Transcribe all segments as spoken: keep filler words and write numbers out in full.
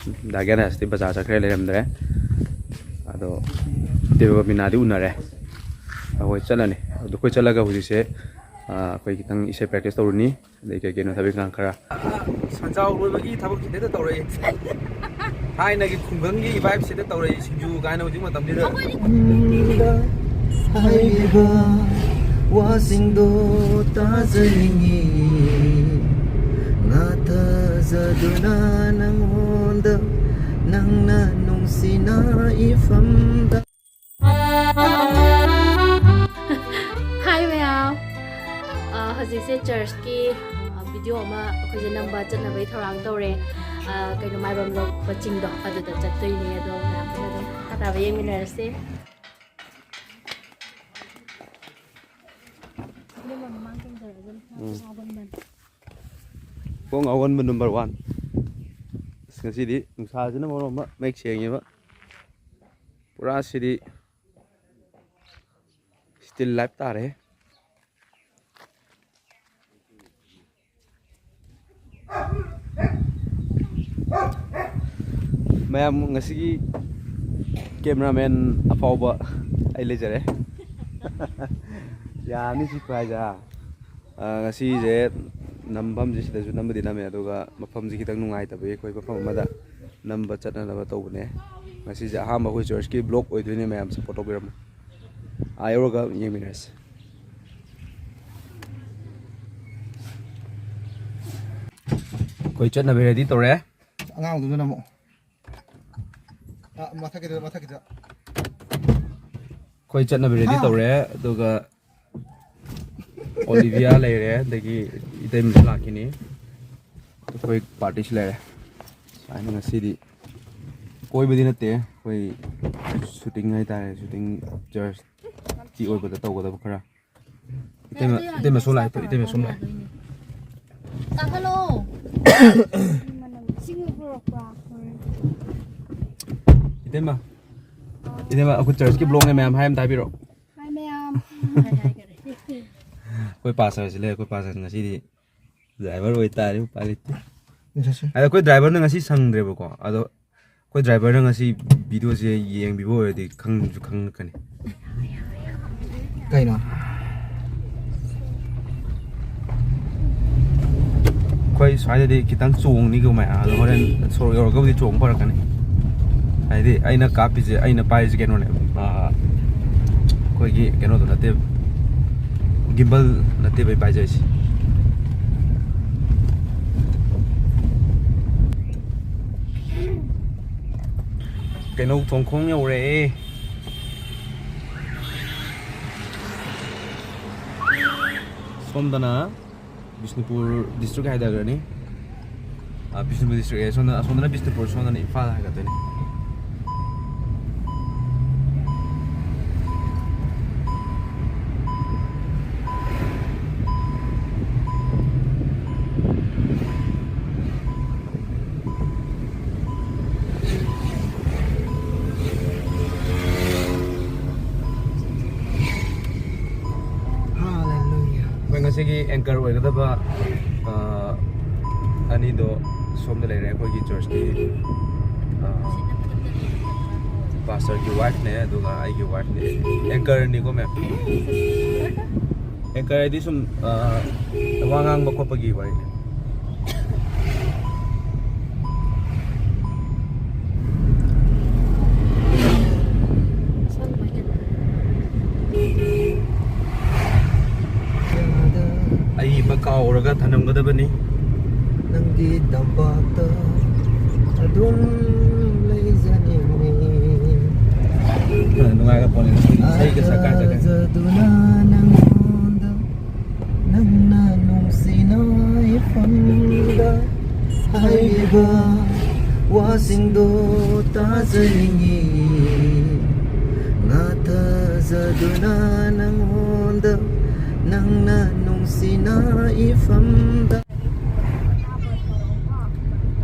ꯗꯥ ꯒ꯭ꯌꯥꯅꯦꯁꯇꯤ ꯕꯖꯥꯔ ꯆꯠꯈ꯭ꯔꯦ, ꯂꯩꯔꯝꯗ꯭ꯔꯦ꯫ ꯑꯗꯣ ꯗꯦꯕꯕꯤꯅꯥꯗꯤ ꯎꯅꯔꯦ꯫ ꯑꯩꯈꯣꯏ ꯆꯠꯂꯅꯤ꯫ ꯑꯗꯣ ꯑꯩꯈꯣꯏ ꯆꯠꯂꯒ ꯍꯧꯖꯤꯛꯁꯦ, ꯑꯥ, ꯑꯩꯈꯣꯏ ꯈꯤꯇꯪ ꯏꯁꯩ practice ꯇꯧꯔꯨꯅꯤ꯫ ꯑꯗꯩ ꯀꯩ ꯀꯩꯅꯣ ꯊꯕꯛ ꯏꯪꯈꯥꯡ ꯈꯔ꯫ ꯁꯟꯖꯥꯎ ꯂꯣꯏꯕꯒꯤ ꯊꯕꯛꯁꯤꯗ ꯇꯧꯔꯛꯏ꯫ ꯊꯥꯏꯅꯒꯤ ꯈꯨꯡꯒꯪꯒꯤ vibeꯁꯤꯗ ꯇꯧꯔꯛꯏ, ꯁꯤꯡꯖꯨ ꯀꯥꯏꯅ ꯍꯧꯖꯤꯛ ꯃꯇꯝꯁꯤꯗ꯫ ꯍꯥꯏꯔꯤꯕ ꯋꯥꯁꯤꯡꯗꯣ ꯇꯥꯖꯅꯤꯡꯉꯤ꯫ ꯉꯥꯊꯖꯗꯨꯅ ꯅꯪꯉꯣꯟꯗ, ꯅꯪꯅ ꯅꯨꯡꯁꯤꯅ ꯏꯐꯝꯗ꯫ Hi ꯃꯌꯥꯝ꯫ ꯑ, ꯍꯧꯖꯤꯛꯁꯦ churchꯀꯤ, ꯑ, video ꯑꯃ ꯑꯩꯈꯣꯏꯁꯦ ꯅꯝꯕ ꯆꯠꯅꯕꯒꯤ ꯊꯧꯔꯥꯡ ꯇꯧꯔꯦ꯫ ꯑ, ꯀꯩꯅꯣ, ꯃꯥꯏꯕꯝ ꯂꯣꯛꯄ ꯆꯤꯡꯗꯣ ꯑꯗꯨꯗ ꯆꯠꯇꯣꯏꯅꯦ꯫ ꯑꯗꯣ ꯃꯌꯥꯝ ꯄꯨꯟꯅ ꯑꯗꯨꯝ ꯃꯈꯥ ꯇꯥꯕ ꯌꯦꯡꯃꯤꯟꯅꯔꯁꯦ꯫ ꯎꯝ꯫ ꯈꯣꯡ ꯑꯑꯣꯟꯕ number one꯫ ꯑꯁ, ꯉꯁꯤꯗꯤ ꯅꯨꯡꯁꯥꯁꯤꯅ ꯃꯔꯣꯟ ꯑꯃ ꯃꯌꯦꯛ ꯁꯦꯡꯉꯦꯕ꯫ ꯄꯨꯔꯥ ꯁꯤꯗꯤ still life ꯇꯥꯔꯦ꯫ ꯃꯌꯥꯝ, ꯉꯁꯤꯒꯤ cameraman ꯑꯐꯥꯎꯕ ꯑꯩ ꯂꯩꯖꯔꯦ꯫ ꯌꯥꯅꯤ ꯁꯤ ꯈꯨꯍꯥꯏꯁꯦ, ꯍꯥ? ꯑ, ꯉꯁꯤꯁꯦ ꯅꯝꯐꯝꯁꯦ ꯁꯤꯗꯁꯨ ꯅꯝꯕꯗꯤ ꯅꯝꯃꯦ, ꯑꯗꯨꯒ ꯃꯐꯝꯁꯦ ꯈꯤꯇꯪ ꯅꯨꯡꯉꯥꯏꯇꯕꯒꯤ ꯑꯩꯈꯣꯏ ꯃꯐꯝ ꯑꯃꯗ ꯅꯝꯕ ꯆꯠꯅꯅꯕ ꯇꯧꯕꯅꯦ꯫ ꯉꯁꯤꯁꯦ ꯑꯍꯥꯟꯕ ꯑꯩꯈꯣꯏ churchꯀꯤ vlog ꯑꯣꯏꯗꯣꯏꯅꯦ, ꯃꯌꯥꯝ support ꯇꯧꯕꯤꯔꯝꯃꯣ꯫ ꯑꯥ ꯌꯧꯔꯒ ꯌꯦꯡꯃꯤꯟꯅꯔꯁꯤ꯫ ꯑꯩꯈꯣꯏ ꯆꯠꯅꯕ ready ꯇꯧꯔꯦ꯫ ꯑꯉꯥꯡꯗꯨꯗꯅ ꯑꯃꯨꯛ꯫ ꯑꯥ, ꯃꯊꯛꯀꯤꯗ, ꯃꯊꯛꯀꯤꯗ꯫ ꯑꯩꯈꯣꯏ ꯆꯠꯅꯕ ready ꯍꯥ? ꯇꯧꯔꯦ, ꯑꯗꯨꯒ ꯑꯣꯂꯤꯚꯤꯌꯥ ꯂꯩꯔꯦ, ꯑꯗꯒꯤ ꯏꯇꯩꯃꯁꯨ ꯂꯥꯛꯈꯤꯅꯤ꯫ ꯑꯩꯈꯣꯏ partyꯁꯨ ꯂꯩꯔꯦ꯫ ꯁꯨꯃꯥꯏꯅ ꯉꯁꯤꯗꯤ ꯀꯣꯏꯕꯗꯤ ꯅꯠꯇꯦ, ꯑꯩꯈꯣꯏ shooting ꯍꯥꯏꯇꯥꯔꯦ, shooting churchꯀꯤ ꯑꯣꯏꯕꯗ ꯇꯧꯒꯗꯕ ꯈꯔ꯫ ꯏꯇꯩꯃ, ꯏꯇꯩꯃ ꯁꯣꯝ ꯂꯥꯛꯑꯦ, ꯏꯇꯩꯃ ꯁꯣꯝ ꯂꯥꯛꯑꯦ꯫ ꯀꯥꯈꯠꯂꯣ꯫ ꯏꯁꯤꯡ ꯄꯨꯔꯛꯄ꯭ꯔꯥ? ꯏꯇꯩꯃ, ꯏꯇꯩꯃ, ꯑꯩꯈꯣꯏ churchꯀꯤ vlogꯅꯦ ꯃꯌꯥꯝ, ꯍꯥꯏ ꯑꯝꯇ ꯍꯥꯏꯕꯤꯔꯛꯑꯣ꯫ Hi ꯃꯌꯥꯝ꯫ ꯑꯩꯈꯣꯏ pastorꯁꯤ ꯂꯩ, ꯑꯩꯈꯣꯏ pastor ꯉꯁꯤꯗꯤ driver ꯑꯣꯏꯇꯥꯔꯦ, ꯎꯄꯥꯏ ꯂꯩꯇꯦ꯫ ꯆꯠꯁꯦ꯫ ꯑꯗꯣ ꯑꯩꯈꯣꯏ ꯗ꯭ꯔꯥꯏꯚꯔꯅ ꯉꯁꯤ ꯁꯪꯗ꯭ꯔꯦꯕꯀꯣ, ꯑꯗꯣ ꯑꯩꯈꯣꯏ ꯗ꯭ꯔꯥꯏꯚꯔꯅ ꯉꯁꯤ ꯚꯤꯗꯤꯑꯣꯁꯦ ꯌꯦꯡꯕꯤꯕ ꯑꯣꯏꯔꯗꯤ ꯈꯪꯁꯨ ꯈꯪꯉꯛꯀꯅꯤ꯫ ꯀꯩꯅꯣ? ꯑꯩꯈꯣꯏ ꯁ꯭ꯋꯥꯏꯗꯗꯤ ꯈꯤꯇꯪ ꯆꯣꯡꯅꯤꯀꯣ ꯃꯌꯥꯝ, ꯑꯗꯣ ꯍꯣꯔꯦꯟ ꯁꯣꯔꯣꯛ ꯌꯧꯔꯒꯕꯨꯗꯤ ꯆꯣꯡꯕ ꯐꯔꯛꯀꯅꯤ꯫ ꯍꯥꯏꯗꯤ ꯑꯩꯅ ꯀꯥꯞꯄꯤꯁꯦ, ꯑꯩꯅ ꯄꯥꯏꯔꯤꯁꯦ ꯀꯩꯅꯣꯅꯦ, ꯑꯥ, ꯑꯩꯈꯣꯏꯒꯤ ꯀꯩꯅꯣꯗꯣ ꯅꯠꯇꯦꯕ, ꯒꯤꯝꯕꯜ ꯅꯠꯇꯦꯕ ꯑꯩ ꯄꯥꯏꯖꯔꯤꯁꯦ꯫ ꯀꯩꯅꯧ ꯊꯣꯡꯈꯣꯡ ꯌꯧꯔꯛꯑꯦ꯫ ꯁꯣꯝꯗꯅ ꯕꯤꯁꯅꯨꯄꯨꯔ ꯗꯤꯁꯇ꯭ꯔꯤꯛ ꯍꯥꯏꯊꯈ꯭ꯔꯅꯤ꯫ ꯑ, ꯕꯤꯁꯅꯨꯄꯨꯔ ꯗꯤꯁꯇ꯭ꯔꯤꯛ ꯑꯦ, ꯁꯣꯝꯗ, ꯑꯁꯣꯝꯗꯅ ꯕꯤꯁꯅꯨꯄꯨꯔ, ꯁꯣꯝꯗꯅ ꯏꯝꯐꯥꯜ ꯍꯥꯏꯒꯠꯇꯣꯏꯅꯤ꯫ Hallelujah. ꯑꯩꯈꯣꯏ ꯉꯁꯤꯒꯤ anchor ꯑꯣꯏꯒꯗꯕ, ꯑ, ꯑꯅꯤꯗꯣ ꯁꯣꯝꯗ ꯂꯩꯔꯦ, ꯑꯩꯈꯣꯏꯒꯤ ꯆꯔꯆꯀꯤ, ꯑ, ꯄꯥꯁꯇꯔꯒꯤ ꯋꯥꯏꯐꯅꯦ, ꯑꯗꯨꯒ ꯑꯩꯒꯤ ꯋꯥꯏꯐꯅꯦ꯫ Anchorꯅꯤꯀꯣ, ꯃꯦꯝ꯫ Anchor ꯍꯥꯏꯗꯤ ꯁꯨꯝ, ꯑ, ꯋꯥ ꯉꯥꯡꯕ ꯈꯣꯠꯄꯒꯤ ꯋꯥꯔꯤꯅꯦ꯫ ꯑꯏꯕ ꯀꯥꯎꯔꯒ ꯊꯅꯝꯒꯗꯕꯅꯤ꯫ ꯅꯪꯒꯤꯗꯃꯛꯇ ꯑꯗꯨꯝ ꯂꯩꯖꯅꯤꯡꯉꯤ꯫ ꯅꯨꯡꯉꯥꯏꯒ ꯄꯣꯠꯅꯤ ꯏꯁꯩꯒ ꯁꯛꯀꯥꯟꯗꯒ꯫ ꯊꯥꯖꯗꯨꯅ ꯅꯪꯉꯣꯟꯗ, ꯅꯪꯅ ꯅꯨꯡꯁꯤꯅ ꯏꯐꯝꯗ ꯍꯥꯏꯔꯤꯕ ꯋꯥꯁꯤꯡꯗꯣ ꯇꯥꯖꯅꯤꯡꯉꯤ꯫ ꯉꯥꯊꯖꯗꯨꯅ ꯅꯪꯉꯣꯟꯗ, ꯅꯪꯅ ꯅꯨꯡꯁꯤꯅ ꯏꯐꯝꯗ꯫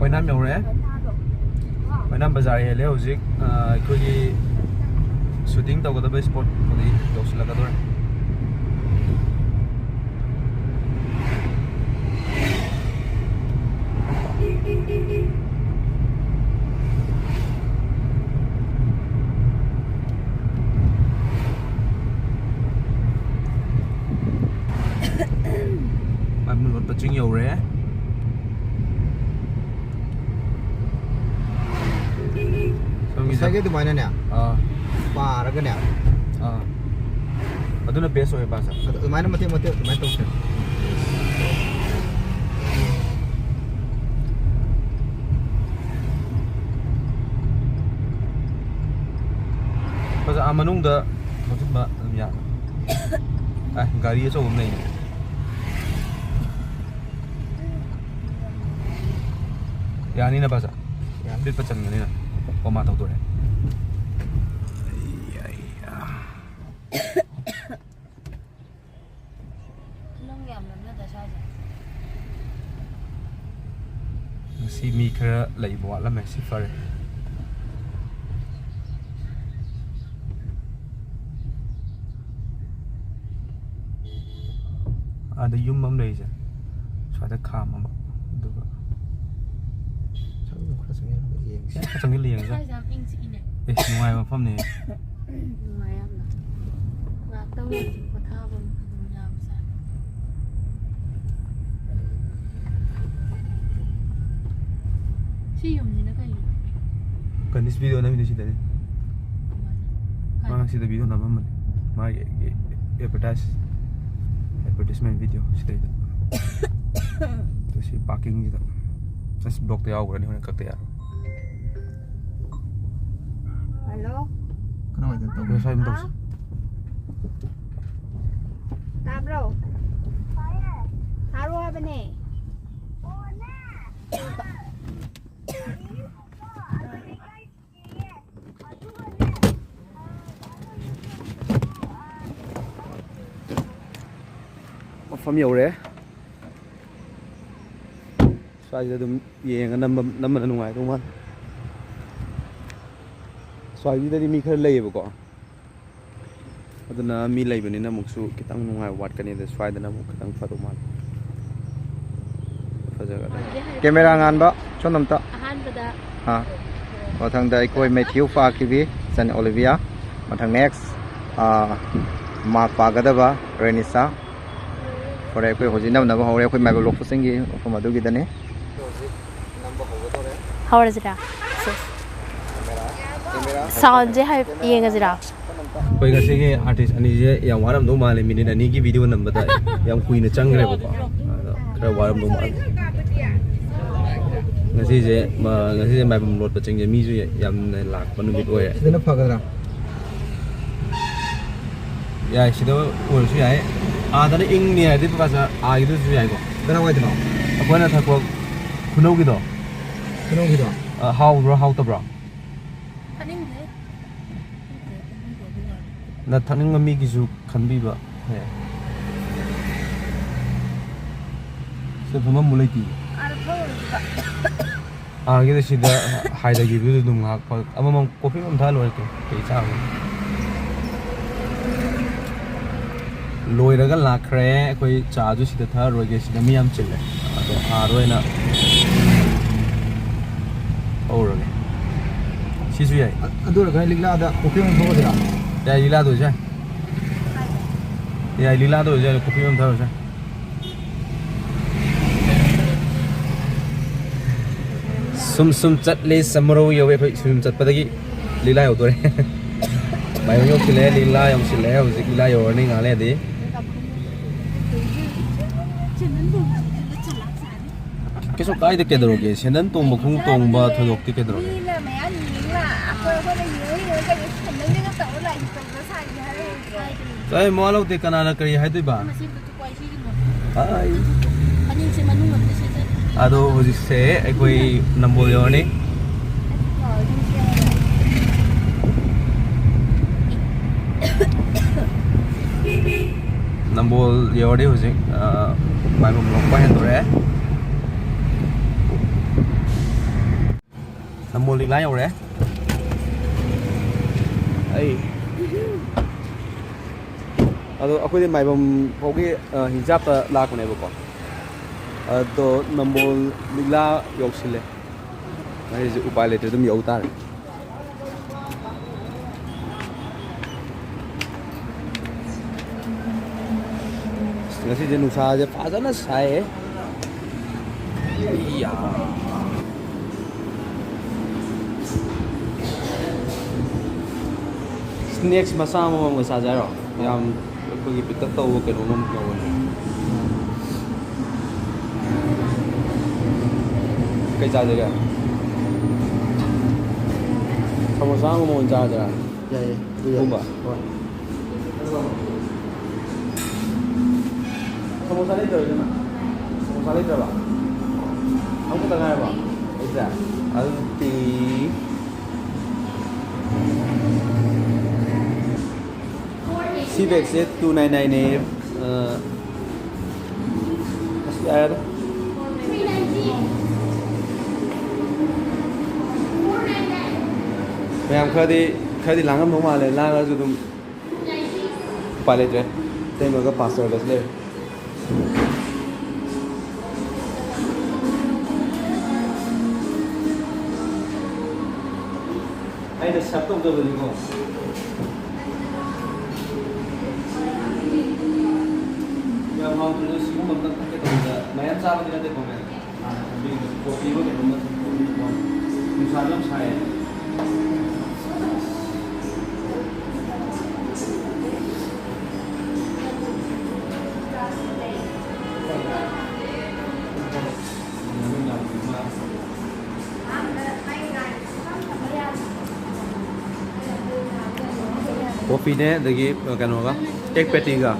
ꯑꯣꯏꯅꯥꯝ ꯌꯧꯔꯦ꯫ ꯑꯣꯏꯅꯥꯝ ꯕꯖꯥꯔ ꯍꯦꯜꯂꯦ ꯍꯧꯖꯤꯛ꯫ ꯑ, ꯑꯩꯈꯣꯏꯒꯤ shooting ꯇꯧꯒꯗꯕ spotꯄꯨꯗꯤ ꯌꯧꯁꯤꯜꯂꯛꯀꯗꯧꯔꯦ꯫ ꯃꯥꯏꯃꯨꯟ ꯂꯣꯠꯄ ꯆꯤꯡ ꯌꯧꯔꯦ꯫ ꯁꯣꯝꯒꯤꯁꯦ꯫ ꯉꯁꯥꯏꯒꯤ ꯑꯗꯨꯃꯥꯏꯅꯅꯦ, ꯑꯥ꯫ ꯄꯥꯔꯒꯅꯦ꯫ ꯑꯥ꯫ ꯑꯗꯨꯅ best ꯑꯣꯏ, ꯄꯥꯁ꯫ ꯑꯗꯨ ꯑꯗꯨꯃꯥꯏꯅ ꯃꯇꯦꯛ ꯃꯇꯦꯛ ꯑꯗꯨꯃꯥꯏꯅ ꯇꯧꯁꯦ꯫ ꯄꯥꯁ, ꯑꯥ ꯃꯅꯨꯡꯗ ꯊꯧꯖꯤꯟꯕ ꯑꯗꯨꯝ ꯌꯥ-, ꯑꯦ, ꯒꯥꯔꯤ ꯑꯆꯧꯕ ꯑꯃ ꯂꯩꯅꯦ꯫ ꯌꯥꯅꯤꯅ, ꯄꯥꯁ? ꯌꯥꯅꯤ꯫ ꯂꯤꯠꯄ ꯆꯟꯒꯅꯤꯅ꯫ ꯑꯣ, ꯃꯥ ꯇꯧꯗꯣꯔꯦ꯫ ꯑꯩ, ꯑꯩ, ꯑꯥ꯫ ꯅꯪ ꯌꯥꯝ ꯅꯛꯅꯗ ꯁ꯭ꯋꯥꯏꯁꯦ꯫ ꯉꯁꯤ ꯃꯤ ꯈꯔ ꯂꯩꯕ ꯋꯥꯠꯂꯝꯃꯦ, ꯁꯤ ꯐꯔꯦ꯫ ꯑꯥꯗ ꯌꯨꯝ ꯑꯃ ꯂꯩꯔꯤꯁꯦ, ꯁ꯭ꯋꯥꯏꯗ ꯈꯥꯝꯃꯕ, ꯑꯗꯨꯒ ꯆꯪꯉꯨ, ꯈꯔ ꯆꯪꯉꯨ, ꯌꯦꯡꯁꯤ꯫ ꯈꯔ ꯆꯪꯁꯤꯜꯂ ꯌꯦꯡꯁꯤ꯫ ꯁ꯭ꯋꯥꯏꯁꯦ ꯌꯥꯝ ꯏꯪ ꯆꯤꯛꯏꯅꯦ꯫ ꯑꯦ, ꯅꯨꯡꯉꯥꯏꯕ ꯃꯐꯝꯅꯦ꯫ ꯅꯨꯡꯉꯥꯏ ꯌꯥꯝꯅ꯫ ꯉꯥꯏꯍꯥꯛꯇꯪ ꯑꯣꯏꯔꯁꯨ ꯄꯣꯊꯥꯕ ꯑꯗꯨꯝ ꯌꯥꯕꯖꯥꯠꯅꯤ꯫ ꯁꯤ ꯌꯨꯝꯁꯤꯅ ꯀꯩ ꯌꯨꯝ? ꯀꯅꯤꯁ video ꯅꯝꯃꯤꯗꯣ ꯁꯤꯗꯅꯤ꯫ ꯀꯃꯥꯏꯅ? ꯃꯥ ꯁꯤꯗ video ꯅꯝꯃꯝꯕꯅꯤ꯫ ꯃꯥꯒꯤ advertise, advertisement video ꯁꯤꯗꯩꯗ꯫ ꯑꯗꯣ ꯁꯤ parking ꯁꯤꯗ꯫ ꯑꯁ, vlog ꯇ ꯌꯥꯎꯈ꯭ꯔꯅꯤ, ꯍꯣꯔꯦꯟ ꯀꯛꯇ ꯌꯥꯔꯣꯏ꯫ ꯍꯜꯂꯣ꯫ ꯀꯅꯥ ꯑꯣꯏꯗꯣꯏꯅꯣ? ꯉꯁꯥꯏ ꯑꯗꯨꯝ ꯇꯧꯁꯤ꯫ ꯍꯥꯎ꯫ ꯇꯥꯕ꯭ꯔꯣ? ꯊꯥꯔꯣ ꯍꯥꯏꯕꯅꯦ꯫ ꯃꯐꯝ ꯌꯧꯔꯦ꯫ ꯁ꯭ꯋꯥꯏꯁꯤꯗ ꯑꯗꯨꯝ ꯌꯦꯡꯉ ꯅꯝꯕ-, ꯅꯝꯕꯅ ꯅꯨꯡꯉꯥꯏꯗꯧ ꯃꯥꯜꯂꯦ꯫ ꯁ꯭ꯋꯥꯏꯁꯤꯗꯗꯤ ꯃꯤ ꯈꯔ ꯂꯩꯌꯦꯕꯀꯣ, ꯑꯗꯨꯅ ꯃꯤ ꯂꯩꯕꯅꯤꯅ ꯑꯃꯨꯛꯁꯨ ꯈꯤꯇꯪ ꯅꯨꯡꯉꯥꯏꯕ ꯋꯥꯠꯀꯅꯤ, ꯑꯗ ꯁ꯭ꯋꯥꯏꯗꯅ ꯑꯃꯨꯛ ꯈꯤꯇꯪ ꯐꯗꯧ ꯃꯥꯜꯂꯦ꯫ ꯀꯦꯃꯦꯔꯥ ꯉꯥꯟꯕ, ꯁꯣꯝꯗ ꯑꯝꯇ꯫ ꯑꯍꯥꯟꯕꯗ ꯑꯥ꯫ ꯃꯊꯪꯗ ꯑꯩꯈꯣꯏ ꯃꯦꯊ꯭ꯌꯨ ꯄꯥꯈꯤꯕꯤ, ꯏꯆꯟ ꯑꯣꯂꯤꯚꯤꯌꯥ꯫ ꯃꯊꯪ ꯅꯦꯛꯁ, ꯑꯥ, ꯃꯥꯔꯛ ꯄꯥꯒꯗꯕ ꯔꯦꯅꯤꯁꯥ꯫ ꯐꯔꯦ, ꯑꯩꯈꯣꯏ ꯍꯧꯖꯤꯛ ꯅꯝꯅꯕ ꯍꯧꯔꯦ, ꯑꯩꯈꯣꯏ ꯃꯥꯏꯕꯝ ꯂꯣꯛꯄꯁꯤꯡꯒꯤ ꯃꯐꯝ ꯑꯗꯨꯒꯤꯗꯅꯤ꯫ ꯍꯧꯔꯁꯤꯔꯥ? ꯁꯦ꯫ ꯁꯥꯎꯟꯁꯦ ꯍꯥꯏ-, ꯌꯦꯡꯉꯁꯤꯔꯥ? ꯑꯩꯈꯣꯏ ꯉꯁꯤꯒꯤ ꯑꯥꯔꯇꯤꯁ ꯑꯅꯤꯁꯦ ꯌꯥꯝ ꯋꯥꯔꯝꯗꯧ ꯃꯥꯜꯂꯦ, ꯃꯤꯅꯤꯠ ꯑꯅꯤꯒꯤ ꯚꯤꯗꯤꯑꯣ ꯅꯝꯕꯗ ꯌꯥꯝ ꯀꯨꯏꯅ ꯆꯪꯈ꯭ꯔꯦꯕꯀꯣ꯫ ꯑꯗꯣ ꯈꯔ ꯋꯥꯔꯝꯗꯧ ꯃꯥꯜꯂꯦ꯫ ꯉꯁꯤꯁꯦ, ꯃ-, ꯉꯁꯤꯁꯦ ꯃꯥꯏꯕꯝ ꯂꯣꯠꯄ ꯆꯤꯡꯁꯦ ꯃꯤꯁꯨ ꯌꯥꯝꯅ ꯂꯥꯛꯄ ꯅꯨꯃꯤꯠ ꯑꯣꯏꯌꯦ꯫ ꯁꯤꯗꯅ ꯐꯒꯗ꯭ꯔꯥ? ꯌꯥꯏ, ꯁꯤꯗ ꯑꯣꯏꯔꯁꯨ ꯌꯥꯏ꯫ ꯑꯥꯗꯅ ꯏꯪꯅꯤ ꯍꯥꯏꯔꯗꯤ ꯄꯥꯁ ꯑꯥꯒꯤꯗꯨꯁꯨ ꯌꯥꯏꯀꯣ꯫ ꯀꯗꯥꯏꯋꯥꯏꯗꯅꯣ? ꯑꯩꯈꯣꯏꯅ ꯊꯛꯄ ꯈꯨꯅꯧꯒꯤꯗꯣ꯫ ꯈꯨꯅꯧꯒꯤꯗꯣ? ꯑ, ꯍꯥꯎꯕ꯭ꯔꯣ, ꯍꯥꯎꯇꯕ꯭ꯔꯣ? ꯊꯛꯅꯤꯡꯗꯦ꯫ ꯅ ꯊꯛꯅꯤꯡꯕ ꯃꯤꯒꯤꯁꯨ ꯈꯟꯕꯤꯕ ꯌꯥꯏ꯫ ꯁꯤꯗ ꯐꯝꯐꯝꯕꯨ ꯂꯩꯇꯦ꯫ ꯑꯥꯗ ꯊꯛꯎꯔꯁꯤꯕ꯫ ꯑꯥꯒꯤꯗ ꯁꯤꯗ ꯍꯥꯏꯊꯈꯤꯕꯗꯨꯗ ꯑꯗꯨꯝ ꯉꯥꯏꯍꯥꯛ ꯐ-, ꯑꯃꯃꯝ ꯀꯣꯐꯤ ꯑꯃ ꯊꯛꯑ ꯂꯣꯏꯔꯦ ꯀꯩꯅꯣ, ꯀꯩ ꯆꯥꯕꯅꯣ? ꯂꯣꯏꯔꯒ ꯂꯥꯛꯈ꯭ꯔꯦ꯫ ꯑꯩꯈꯣꯏ ꯆꯥꯁꯨ ꯁꯤꯗ ꯊꯛꯑꯔꯣꯏꯒꯦ, ꯁꯤꯗ ꯃꯤ ꯌꯥꯝ ꯆꯤꯜꯂꯦ꯫ ꯑꯗꯣ ꯑꯥꯗ ꯑꯣꯏꯅ ꯊꯛꯎꯔꯒꯦ꯫ ꯁꯤꯁꯨ ꯌꯥꯏ꯫ ꯑ-, ꯑꯗꯨ ꯑꯣꯏꯔꯒꯅ ꯂꯤꯛꯂꯥꯗ ꯀꯣꯐꯤ ꯑꯃ ꯊꯛꯑꯁꯤꯔꯥ? ꯌꯥꯏ, ꯂꯤꯛꯂꯥꯗ ꯑꯣꯏꯁꯨ ꯌꯥꯏ꯫ ꯌꯥꯏ, ꯂꯤꯛꯂꯥꯗ ꯑꯣꯏꯁꯨ ꯌꯥꯏ, ꯀꯣꯐꯤ ꯑꯃ ꯊꯛꯑꯁꯨ ꯌꯥꯏ꯫ ꯁꯨꯝ ꯁꯨꯝ ꯆꯠꯂꯤ, ꯁꯃꯔꯧ ꯌꯧꯋꯦ꯫ ꯑꯩꯈꯣꯏ ꯁꯨꯝ ꯁꯨꯝ ꯆꯠꯄꯗꯒꯤ ꯂꯤꯂꯥ ꯌꯧꯗꯣꯔꯦ꯫ ꯃꯥꯏꯕꯝ ꯌꯧꯁꯤꯜꯂꯛꯑꯦ, ꯂꯤꯂꯥ ꯌꯧꯁꯤꯜꯂꯛꯑꯦ꯫ ꯍꯧꯖꯤꯛ ꯂꯤꯂꯥ ꯌꯧꯔꯅꯤ ꯉꯥꯏꯍꯥꯛ ꯂꯩꯔꯗꯤ꯫ ꯀꯩꯁꯨ ꯀꯥꯏꯗꯦ, ꯀꯩꯗꯧꯔꯒꯦ? ꯁꯦꯟꯗꯟ ꯇꯣꯡꯕ, ꯈꯣꯡꯎꯞ ꯇꯣꯡꯕ ꯊꯣꯏꯗꯣꯛꯇꯦ, ꯀꯩꯗꯧꯔꯒꯦ? ꯃꯤꯅ ꯃꯌꯥꯝ ꯌꯦꯡ ꯂꯥꯛ-, ꯑꯩꯈꯣꯏ, ꯑꯩꯈꯣꯏꯅ ꯌꯦꯡꯉ ꯌꯦꯡꯉ ꯀꯩꯅꯣ ꯁꯦꯟꯗꯟꯗꯒ ꯇꯧꯔ ꯂꯥꯛꯏꯁꯦ ꯇꯧꯗ ꯁꯥꯔꯤꯅꯦ ꯍꯥꯏꯔꯛꯏꯗ꯭ꯔꯣ? ꯑꯩ ꯃꯋꯥ ꯂꯧꯗꯦ, ꯀꯅꯥꯅ ꯀꯔꯤ ꯍꯥꯏꯗꯣꯏꯕ? ꯃꯁꯤ ꯕ꯭ꯂꯨꯇꯨꯠ ꯋꯥꯏ ꯁꯤꯒꯤꯅꯣ꯫ ꯑꯩ ꯐꯅꯦꯛꯁꯦ ꯃꯅꯨꯡ ꯑꯝꯇ ꯁꯦꯠꯆꯟ-, ꯑꯗꯣ ꯍꯧꯖꯤꯛꯁꯦ ꯑꯩꯈꯣꯏ ꯅꯝꯕꯣꯜ ꯌꯧꯔꯅꯤ꯫ ꯅꯝꯕꯣꯜ ꯌꯧꯔꯗꯤ ꯍꯧꯖꯤꯛ, ꯑ, ꯃꯥꯏꯕꯝ ꯂꯣꯛꯄ ꯍꯦꯟꯗꯣꯔꯛꯑꯦ꯫ ꯅꯝꯕꯣꯜ ꯂꯤꯛꯂꯥ ꯌꯧꯔꯦ꯫ ꯑꯩ, ꯑꯗꯣ ꯑꯩꯈꯣꯏꯗꯤ ꯃꯥꯏꯕꯝ ꯐꯥꯎꯒꯤ, ꯑ, ꯍꯤꯡꯆꯥꯞꯇ ꯂꯥꯛꯄꯅꯦꯕꯀꯣ꯫ ꯑꯗꯣ ꯅꯝꯕꯣꯜ ꯂꯤꯛꯂꯥ ꯌꯧꯁꯤꯜꯂꯦ꯫ ꯑꯩꯁꯦ ꯎꯄꯥꯏ ꯂꯩꯇ꯭ꯔꯦ, ꯑꯗꯨꯝ ꯌꯧ ꯇꯥꯔꯦ꯫ ꯉꯁꯤꯁꯦ ꯅꯨꯡꯁꯥꯁꯦ ꯐꯖꯅ ꯁꯥꯏꯌꯦ꯫ ꯏꯌꯥ꯫ ꯁ꯭ꯅꯦꯛꯁ ꯃꯆꯥ ꯑꯃꯃꯝꯒ ꯆꯥꯖꯔꯣ? ꯌꯥꯝ ꯑꯩꯈꯣꯏꯒꯤ ꯄꯤꯛꯇꯛ ꯇꯧꯕ ꯀꯩꯅꯣꯝ ꯑꯃ ꯌꯥꯎꯕꯅꯦ꯫ ꯀꯩ ꯆꯥꯁꯤꯒꯦ? ꯁꯃꯣꯁꯥ ꯑꯃꯃꯝ ꯑꯣꯏꯅ ꯆꯥꯁꯤꯔꯥ? ꯌꯥꯏꯌꯦ, ꯑꯗꯨ ꯌꯥꯏꯌꯦ꯫ ꯄꯨꯝꯕ? ꯍꯣꯏ꯫ ꯁꯃꯣꯁꯥ ꯂꯩꯇ꯭ꯔꯕ, ꯏꯅꯝꯃ? ꯁꯃꯣꯁꯥ ꯂꯩꯇ꯭ꯔꯕ? ꯑꯃꯈꯛꯇ ꯉꯥꯏꯔꯕ? ꯂꯩꯇ꯭ꯔꯦ? ꯑꯗꯨꯗꯤ ꯁꯤ ꯕꯦꯒꯁꯦ two nine nine ꯅꯦ꯫ ꯑ, ꯑꯁ, ꯌꯥꯔꯦꯗ꯫ ꯃꯌꯥꯝ ꯈꯔꯗꯤ, ꯈꯔꯗꯤ ꯂꯥꯡꯉꯝꯗꯧ ꯃꯥꯜꯂꯦ꯫ ꯂꯥꯡꯉꯁꯨ ꯑꯗꯨꯝ ꯎꯄꯥꯏ ꯂꯩꯇ꯭ꯔꯦ꯫ ꯏꯇꯩꯃꯒ ꯄꯥꯁꯇꯔꯒꯁꯨ ꯂꯩꯔꯦ꯫ ꯑꯩꯅ ꯁꯞ ꯇꯧꯗꯕꯅꯤꯀꯣ꯫ ꯌꯥꯝ ꯍꯥꯎꯇ꯭ꯔꯁꯨ ꯁꯤꯒꯨꯝꯕ ꯑꯝꯇꯪ ꯊꯛꯀꯦ ꯇꯧꯕꯗ, ꯃꯌꯥꯝ ꯆꯥꯕꯗꯤ ꯅꯠꯇꯦꯀꯣ, ꯃꯌꯥꯝ꯫ ꯍꯥꯟꯅ ꯈꯟꯕꯤꯌꯨ, ꯀꯣꯐꯤ ꯑꯃ ꯀꯩꯅꯣꯝꯃ ꯊꯛꯄ꯫ ꯅꯨꯡꯁꯥꯁꯨ ꯌꯥꯝ ꯁꯥꯏꯌꯦ꯫ ꯀꯣꯐꯤꯅꯦ, ꯑꯗꯒꯤ ꯀꯩꯅꯣꯒ, ꯑꯦꯛ ꯄꯦꯇꯤꯒ,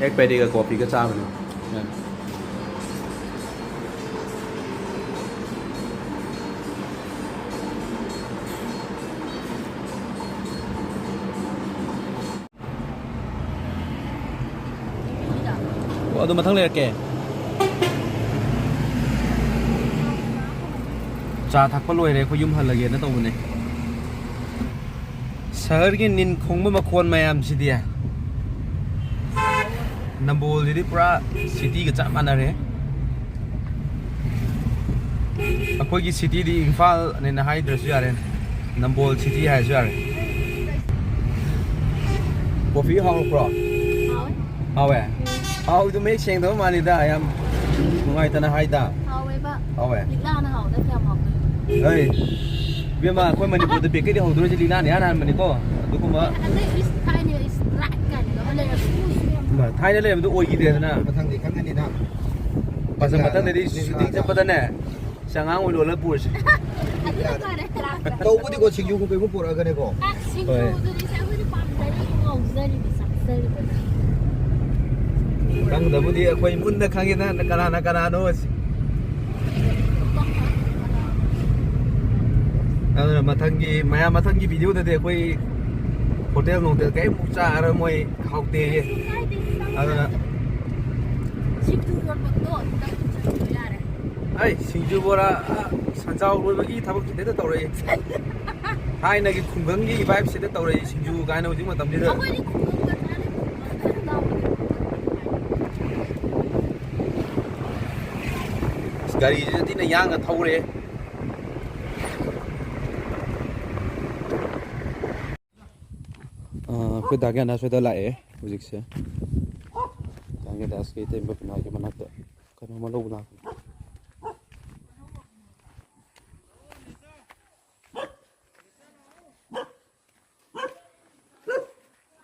ꯑꯦꯛ ꯄꯦꯇꯤꯒ ꯀꯣꯐꯤꯒ ꯆꯥꯕꯅꯦ꯫ ꯑꯣ, ꯑꯗꯨ ꯃꯊꯪ ꯂꯩꯔꯛꯀꯦ꯫ ꯆꯥ ꯊꯛꯄ ꯂꯣꯏꯔꯦ, ꯑꯩꯈꯣꯏ ꯌꯨꯝ ꯍꯜꯂꯒꯦꯅ ꯇꯧꯕꯅꯦ꯫ ꯁꯍꯔꯒꯤ ꯅꯤꯟ ꯈꯣꯡꯕ ꯃꯈꯣꯟ ꯃꯌꯥꯝꯁꯤꯗꯤ꯫ ꯅꯝꯕꯣꯜꯁꯤꯗꯤ ꯄꯨꯔꯥ ꯁꯤꯇꯤꯒ ꯆꯞ ꯃꯥꯟꯅꯔꯦ꯫ ꯑꯩꯈꯣꯏꯒꯤ ꯁꯤꯇꯤꯗꯤ ꯏꯝꯐꯥꯜꯅꯦꯅ ꯍꯥꯏꯗ꯭ꯔꯁꯨ ꯌꯥꯔꯦ, ꯅꯝꯕꯣꯜ ꯁꯤꯇꯤ ꯍꯥꯏꯔꯁꯨ ꯌꯥꯔꯦ꯫ ꯀꯣꯐꯤ ꯍꯥꯎꯔꯛꯄ꯭ꯔꯣ? ꯍꯥꯎꯋꯦ꯫ ꯍꯥꯎꯋꯦ? ꯍꯥꯎꯋꯤꯗꯣ ꯃꯌꯦꯛ ꯁꯦꯡꯗꯕ ꯃꯥꯜꯂꯤꯗ, ꯌꯥꯝ ꯅꯨꯡꯉꯥꯏꯇꯅ ꯍꯥꯏꯗ꯫ ꯍꯥꯎꯋꯦꯕ꯫ ꯍꯥꯎꯋꯦ? ꯂꯤꯛꯂꯥꯅ ꯍꯥꯎꯗ ꯀꯌꯥꯝ ꯍꯥꯎꯗꯣꯏꯅꯣ? ꯍꯩ, ꯏꯕꯦꯝꯃ, ꯑꯩꯈꯣꯏ ꯃꯅꯤꯄꯨꯔꯗ ꯕꯦꯀꯔꯤ ꯍꯧꯗꯣꯔꯤꯁꯦ ꯂꯤꯛꯂꯥꯅ ꯏꯍꯥꯟ ꯍꯥꯟꯕꯅꯤꯀꯣ꯫ ꯑꯗꯨꯒꯨꯝꯕ ꯑꯗꯩ ꯏꯁ ꯊꯥꯏꯅ ꯏꯁ ꯕ꯭ꯂꯦꯛ ꯀꯥꯏꯅꯒ ꯑꯃ ꯂꯩꯔꯝꯃꯤ꯫ ꯊꯥꯏꯅ ꯂꯩꯔꯝꯕꯗꯣ ꯑꯣꯏꯈꯤꯗ꯭ꯔꯦꯗꯅ꯫ ꯃꯊꯪꯗꯤ ꯈꯪꯒꯅꯤꯅ꯫ ꯃꯊꯪ-, ꯃꯊꯪꯗꯗꯤ ꯁꯨꯇꯤꯡ ꯆꯠꯄꯗꯅꯦ, ꯆꯉꯥꯡ ꯑꯣꯏꯅ ꯂꯣꯜꯂ ꯄꯨꯔꯁꯤ꯫ ꯑꯗꯨꯅ ꯐꯔꯦ꯫ ꯇꯧꯕꯗꯤꯀꯣ, ꯁꯤꯡꯖꯨ ꯀꯩꯒꯨꯝꯕ ꯄꯨꯔꯛꯑꯒꯅꯦꯀꯣ꯫ ꯑ, ꯁꯤꯡꯖꯨꯗꯨꯅꯤꯁꯦ ꯑꯩꯈꯣꯏꯅ ꯄꯥꯝꯖꯔꯤꯁꯦ, ꯉꯥꯎꯖꯔꯤꯕ, ꯆꯥꯖꯔꯤꯕ꯫ ꯈꯪꯗꯕꯨꯗꯤ ꯑꯩꯈꯣꯏ ꯃꯨꯟꯅ ꯈꯪꯉꯦꯗ, ꯀꯅꯥꯅ ꯀꯅꯥꯅꯣ ꯁꯤ꯫ ꯑꯗꯨꯅ ꯃꯊꯪꯒꯤ, ꯃꯌꯥꯝ, ꯃꯊꯪꯒꯤ ꯚꯤꯗꯤꯑꯣꯗꯗꯤ ꯑꯩꯈꯣꯏ ꯍꯣꯇꯦꯜ ꯅꯣꯇꯦꯜ ꯀꯔꯤꯝ ꯆꯥꯔꯔꯣꯏ, ꯃꯣꯏ ꯍꯥꯎꯇꯦꯌꯦ꯫ ꯑꯗꯨꯅ ꯁꯤꯡꯖꯨ ꯌꯣꯟꯐꯝꯗꯣ ꯑꯗꯨꯗ ꯆꯠꯂꯨ ꯌꯥꯔꯦ꯫ ꯑꯩ ꯁꯤꯡꯖꯨ ꯕꯣꯔꯥ, ꯑ, ꯁꯟꯖꯥꯎ ꯂꯣꯏꯕꯒꯤ ꯊꯕꯛꯁꯤꯗ ꯇꯧꯔꯛꯏ꯫ ꯊꯥꯏꯅꯒꯤ ꯈꯨꯡꯒꯪꯒꯤ vibe ꯁꯤꯗ ꯇꯧꯔꯛꯏ ꯁꯤꯡꯖꯨ ꯀꯥꯏꯅ ꯍꯧꯖꯤꯛ ꯃꯇꯝꯁꯤꯗ꯫ ꯑꯩꯈꯣꯏꯗꯤ ꯈꯨꯡꯒꯪꯗ ꯆꯥꯅꯩ, ꯈꯨꯡꯒꯪꯗ ꯆꯥꯅꯩ꯫ ꯑꯁ, ꯒꯥꯔꯤꯁꯤꯗ ꯊꯤꯅ ꯌꯥꯡꯅ ꯊꯧꯔꯦ꯫ ꯑ, ꯑꯩꯈꯣꯏ ꯗꯥ ꯒ꯭ꯌꯥꯟꯗꯥꯁ ꯍꯣꯏꯗ ꯂꯥꯛꯑꯦ ꯍꯧꯖꯤꯛꯁꯦ꯫ ꯗꯥ ꯒ꯭ꯌꯥꯟꯗꯥꯁꯀꯤ ꯏꯇꯩꯃ ꯕꯤꯅꯥꯒꯤ ꯃꯅꯥꯛꯇ ꯀꯩꯅꯣꯝꯃ ꯂꯧꯕ ꯂꯥꯛꯄꯅꯤ꯫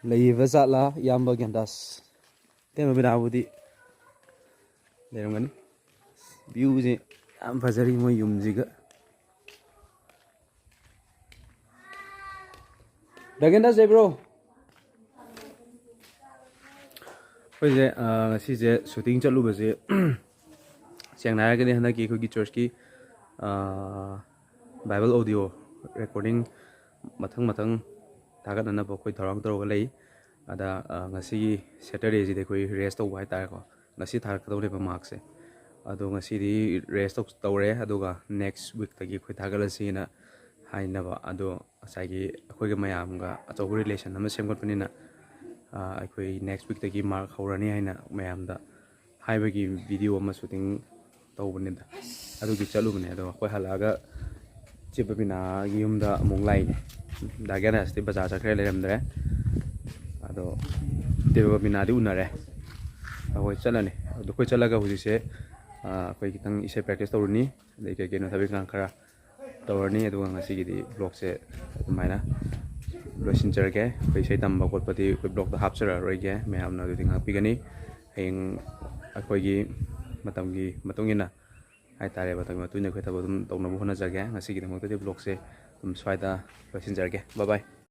ꯂꯩꯔꯤꯕ ꯖꯥꯠꯂꯥ, ꯏꯌꯥꯝꯕ ꯒ꯭ꯌꯥꯟꯗꯥꯁ? ꯏꯇꯩꯃ ꯕꯤꯅꯥꯕꯨꯗꯤ ꯂꯩꯔꯝꯒꯅꯤ꯫ View ꯁꯦ ꯌꯥꯝ ꯐꯖꯔꯤ ꯃꯣꯏ ꯌꯨꯝꯁꯤꯒ꯫ ꯗꯥ ꯒ꯭ꯌꯥꯟꯗꯥꯁ ꯂꯩꯕ꯭ꯔꯣ? ꯑꯩꯈꯣꯏꯁꯦ, ꯑ, ꯉꯁꯤꯁꯦ shooting ꯆꯠꯂꯨꯕꯁꯦ, ꯁꯦꯡꯅ ꯍꯥꯏꯔꯒꯗꯤ ꯍꯟꯗꯛꯀꯤ ꯑꯩꯈꯣꯏꯒꯤ church ꯀꯤ, ꯑ, Bible audio recording ꯃꯊꯪ ꯃꯊꯪ ꯊꯥꯒꯠꯅꯅꯕ ꯑꯩꯈꯣꯏ ꯊꯧꯔꯥꯡ ꯇꯧꯔꯒ ꯂꯩ꯫ ꯑꯗ, ꯑ, ꯉꯁꯤꯒꯤ Saturday ꯁꯤꯗꯤ ꯑꯩꯈꯣꯏ rest ꯇꯧꯕ ꯍꯥꯏꯇꯥꯔꯦꯀꯣ꯫ ꯉꯁꯤ ꯊꯥꯔꯛꯀꯗꯧꯔꯤꯕ mark ꯁꯦ꯫ ꯑꯗꯣ ꯉꯁꯤꯗꯤ rest ꯇꯧ-, ꯇꯧꯔꯦ, ꯑꯗꯨꯒ next week ꯇꯒꯤ ꯑꯩꯈꯣꯏ ꯊꯥꯒꯠꯂꯁꯤꯅ ꯍꯥꯏꯅꯕ꯫ ꯑꯗꯣ ꯉꯁꯥꯏꯒꯤ ꯑꯩꯈꯣꯏꯒ ꯃꯌꯥꯝꯒ ꯑꯆꯧꯕ relation ꯑꯃ ꯁꯦꯝꯒꯠꯄꯅꯤꯅ, ꯑ, ꯑꯩꯈꯣꯏ next week ꯇꯒꯤ mark ꯍꯧꯔꯅꯤ ꯍꯥꯏꯅ ꯃꯌꯥꯝꯗ ꯍꯥꯏꯕꯒꯤ video ꯑꯃ shooting ꯇꯧꯕꯅꯤꯗ꯫ ꯑꯗꯨꯒꯤ ꯆꯠꯂꯨꯕꯅꯦ꯫ ꯑꯗꯣ ꯑꯩꯈꯣꯏ ꯍꯜꯂꯛꯑꯒ ꯆꯦ ꯕꯕꯤꯅꯥꯒꯤ ꯌꯨꯝꯗ ꯑꯃꯨꯛ ꯂꯥꯛꯏꯅꯦ꯫ ꯗꯥ ꯒ꯭ꯌꯥꯅꯦꯁꯇꯤ ꯕꯖꯥꯔ ꯆꯠꯈ꯭ꯔꯦ, ꯂꯩꯔꯝꯗ꯭ꯔꯦ꯫ ꯑꯗꯣ ꯆꯦ ꯕꯕꯤꯅꯥꯗꯤ ꯎꯅꯔꯦ꯫ ꯑꯩꯈꯣꯏ ꯆꯠꯂꯅꯤ꯫ ꯑꯗꯣ ꯑꯩꯈꯣꯏ ꯆꯠꯂꯒ ꯍꯧꯖꯤꯛꯁꯦ, ꯑ, ꯑꯩꯈꯣꯏ ꯈꯤꯇꯪ ꯏꯁꯩ practice ꯇꯧꯔꯨꯅꯤ, ꯑꯗꯩ ꯀꯩ ꯀꯩꯅꯣ ꯊꯕꯛ ꯏꯪꯈꯥꯡ ꯈꯔ ꯇꯧꯔꯅꯤ꯫ ꯑꯗꯨꯒ ꯉꯁꯤꯒꯤꯗꯤ vlogꯁꯦ ꯑꯗꯨꯃꯥꯏꯅ ꯂꯣꯏꯁꯤꯟꯖꯔꯒꯦ꯫ ꯑꯩꯈꯣꯏ ꯏꯁꯩ ꯇꯝꯕ ꯈꯣꯠꯄꯗꯤ ꯑꯩꯈꯣꯏ vlogꯇ ꯍꯥꯞꯆꯔꯔꯣꯏꯒꯦ, ꯃꯌꯥꯝꯅ ꯑꯗꯨꯗꯤ ꯉꯥꯛꯄꯤꯒꯅꯤ꯫ ꯍꯌꯦꯡ ꯑꯩꯈꯣꯏꯒꯤ ꯃꯇꯝꯒꯤ ꯃꯇꯨꯡ ꯏꯟꯅ ꯍꯥꯏꯇꯥꯔꯦ, ꯃꯇꯝꯒꯤ ꯃꯇꯨꯡ ꯏꯟꯅ ꯑꯩꯈꯣꯏ ꯊꯕꯛ ꯑꯗꯨꯝ ꯇꯧꯅꯕ ꯍꯣꯠꯅꯖꯒꯦ꯫ ꯉꯁꯤꯒꯤꯗꯃꯛꯇꯗꯤ vlogꯁꯦ ꯑꯗꯨꯝ ꯁ꯭ꯋꯥꯏꯗ ꯂꯣꯏꯁꯤꯟꯖꯔꯒꯦ꯫ Bye bye꯫